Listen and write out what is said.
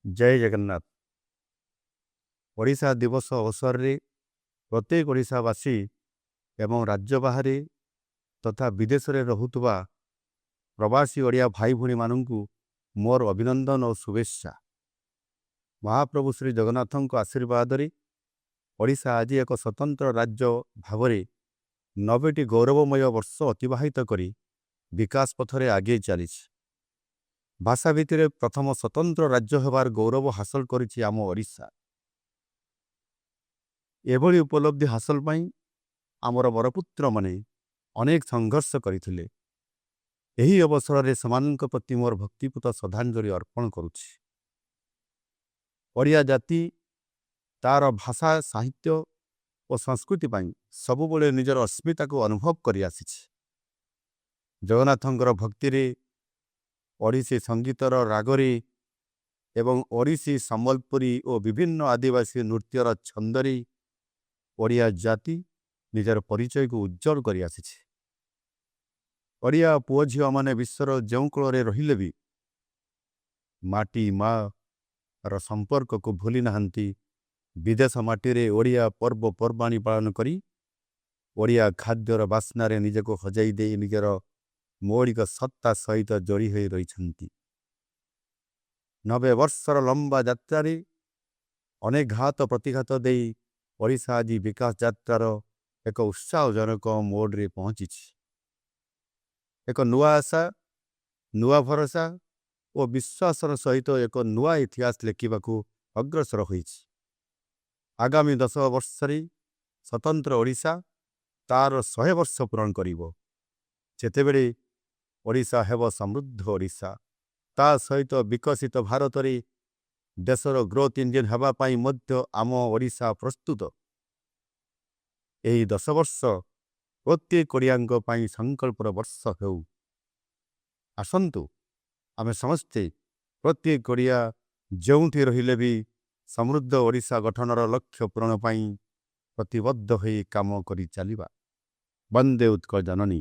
ଜୟ ଜଗନ୍ନାଥ। ଓଡ଼ିଶା ଦିବସ ଅବସରରେ ପ୍ରତ୍ୟେକ ଓଡ଼ିଶାବାସୀ ଏବଂ ରାଜ୍ୟ ବାହାରେ ତଥା ବିଦେଶରେ ରହୁଥିବା ପ୍ରବାସୀ ଓଡ଼ିଆ ଭାଇ ଭଉଣୀମାନଙ୍କୁ ମୋର ଅଭିନନ୍ଦନ ଓ ଶୁଭେଚ୍ଛା। ମହାପ୍ରଭୁ ଶ୍ରୀ ଜଗନ୍ନାଥଙ୍କ ଆଶୀର୍ବାଦରେ ଓଡ଼ିଶା ଆଜି ଏକ ସ୍ୱତନ୍ତ୍ର ରାଜ୍ୟ ଭାବରେ 90ଟି ଗୌରବମୟ ବର୍ଷ ଅତିବାହିତ କରି ବିକାଶ ପଥରେ ଆଗେଇ ଚାଲିଛି। ଭାଷା ଭିତ୍ତିରେ ପ୍ରଥମ ସ୍ୱତନ୍ତ୍ର ରାଜ୍ୟ ହେବାର ଗୌରବ ହାସଲ କରିଛି ଆମ ଓଡ଼ିଶା। ଏଭଳି ଉପଲବ୍ଧି ହାସଲ ପାଇଁ ଆମର ବରପୁତ୍ରମାନେ ଅନେକ ସଂଘର୍ଷ କରିଥିଲେ। ଏହି ଅବସରରେ ସେମାନଙ୍କ ପ୍ରତି ମୋର ଭକ୍ତିପୂତ ଶ୍ରଦ୍ଧାଞ୍ଜଳି ଅର୍ପଣ କରୁଛି। ଓଡ଼ିଆ ଜାତି ତାର ଭାଷା, ସାହିତ୍ୟ ଓ ସଂସ୍କୃତି ପାଇଁ ସବୁବେଳେ ନିଜର ଅସ୍ମିତାକୁ ଅନୁଭବ କରିଆସିଛି। ଜଗନ୍ନାଥଙ୍କର ଭକ୍ତିରେ, ଓଡ଼ିଶୀ ସଙ୍ଗୀତର ରାଗରେ ଏବଂ ଓଡ଼ିଶୀ, ସମ୍ବଲପୁରୀ ଓ ବିଭିନ୍ନ ଆଦିବାସୀ ନୃତ୍ୟର ଛନ୍ଦରେ ଓଡ଼ିଆ ଜାତି ନିଜର ପରିଚୟକୁ ଉଜ୍ଜଳ କରିଆସିଛି। ଓଡ଼ିଆ ପୁଅ ଝିଅମାନେ ବିଶ୍ୱର ଯେଉଁ କୂଳରେ ରହିଲେ ବି ମାଟି ମାର ସମ୍ପର୍କକୁ ଭୁଲି ନାହାନ୍ତି। ବିଦେଶ ମାଟିରେ ଓଡ଼ିଆ ପର୍ବପର୍ବାଣୀ ପାଳନ କରି, ଓଡ଼ିଆ ଖାଦ୍ୟର ବାସ୍ନାରେ ନିଜକୁ ହଜାଇ ଦେଇ ନିଜର ମୌଳିକ ସତ୍ତା ସହିତ ଯୋଡ଼ି ହୋଇ ରହିଛନ୍ତି। 90 ବର୍ଷର ଲମ୍ବା ଯାତ୍ରାରେ ଅନେକ ଘାତ ପ୍ରତିଘାତ ଦେଇ ଓଡ଼ିଶା ଆଜି ବିକାଶ ଯାତ୍ରାର ଏକ ଉତ୍ସାହଜନକ ମୋଡ଼ରେ ପହଞ୍ଚିଛି। ଏକ ନୂଆ ଆଶା, ନୂଆ ଭରସା ଓ ବିଶ୍ୱାସର ସହିତ ଏକ ନୂଆ ଇତିହାସ ଲେଖିବାକୁ ଅଗ୍ରସର ହୋଇଛି। ଆଗାମୀ 10 ବର୍ଷରେ ସ୍ୱତନ୍ତ୍ର ଓଡ଼ିଶା ତାର 100 ବର୍ଷ ପୂରଣ କରିବ। ସେତେବେଳେ ଓଡ଼ିଶା ହେବ ସମୃଦ୍ଧ ଓଡ଼ିଶା। ତା ସହିତ ବିକଶିତ ଭାରତରେ ଦେଶର ଗ୍ରୋଥ ଇଞ୍ଜିନ୍ ହେବା ପାଇଁ ମଧ୍ୟ ଆମ ଓଡ଼ିଶା ପ୍ରସ୍ତୁତ। ଏହି 10 ବର୍ଷ ପ୍ରତ୍ୟେକ ଓଡ଼ିଆଙ୍କ ପାଇଁ ସଂକଳ୍ପର ବର୍ଷ ହେଉ। ଆସନ୍ତୁ, ଆମେ ସମସ୍ତେ, ପ୍ରତ୍ୟେକ ଓଡ଼ିଆ ଯେଉଁଠି ରହିଲେ ବି, ସମୃଦ୍ଧ ଓଡ଼ିଶା ଗଠନର ଲକ୍ଷ୍ୟ ପୂରଣ ପାଇଁ ପ୍ରତିବଦ୍ଧ ହୋଇ କାମ କରି ଚାଲିବା। ବନ୍ଦେ ଉତ୍କଳ ଜନନୀ।